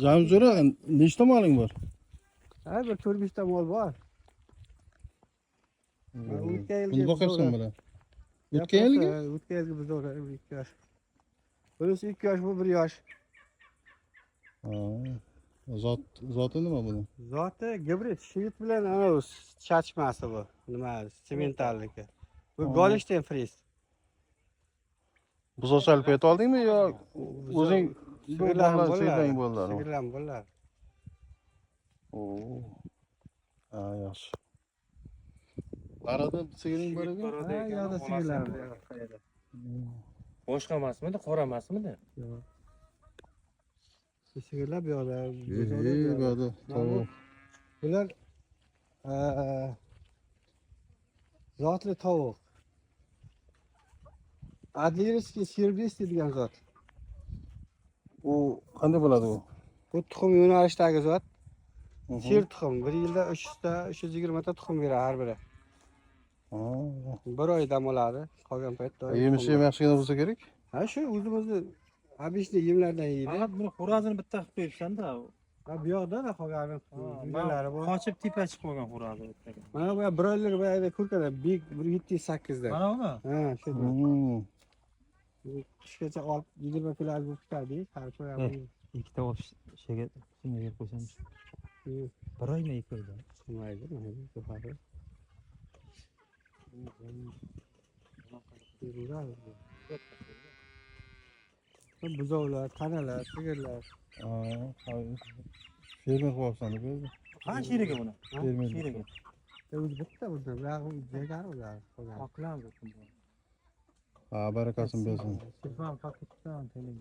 Jamshid jo'ra, nechta moling bor? Ha, bir 4-5 ta mol bor. O'tgan yilgi Buni boqyapsan buzovlar. bilan. O'tgan yilgi? Ha, o'tgan yilgi buzovlar, bu 2 yosh. Bunisi 2 yosh, bu 1 yosh. Ha. Zoti nima buni? Zoti gibrid, shved bilan anavi chachmasi bu. Nima, sementalniki. Bu Golstein Friz. Buzovchalik payt oldingmi yo o'zing Sigirlarim bolalar, bo'ladi. sigirlaring bo'ladi? Sigirlarim bo'ladi. Oo. Ha, yaxshi. Arada sigiring bor ekan? Ha, yo'qda sigirlarim bor. Boshqa emasmidi, qora emasmidi? Yo'q. Sigirlar bu yoqda, Ee, buzovlar bu bu yoqda. yoqda tovuq. Bular zotli tovuq. Адлерский серебристый degan zot. U qanday bo'ladi u? Bu tuxum yo'nalishdagi zot. Sir tuxum. Bir yilda 300 ta, 320 ta tuxum beradi har biri. Ha. Bir oy dam oladi. Qolgan paytda Yemishi ham yaxshigina bo'lsa kerak. Ha, shu o'zimizni обычный yemlardan yeydi. Faqat buni xo'razini bitta qilib qo'yibsan-da. Ha, bu yoqda da qolgani joylari bor. Qochib tepa chiqib qolgan xo'razi bittaga. Mana bu broyler boyagi kurkada big 1.78 da. Mana uni. Ha, shu. Qishgacha olib 20 kilo bo'lib ketadi. Har kuni. Ikkita olib shega senga berib qo'ysam. Bir oymi, 2 oyda? Mayli, mayli, ko'padi. Buzovlar, tanalar, sigirlar. Ha, fermer qilyapsan deb o'zi. Qani sherigi buni? Fermer. Sherigi. O'zi bitta bundan, buyog'i jagari ular. Qolgan. Oqlandi. Ha, barakasini bersin. Telefon paketdan teling.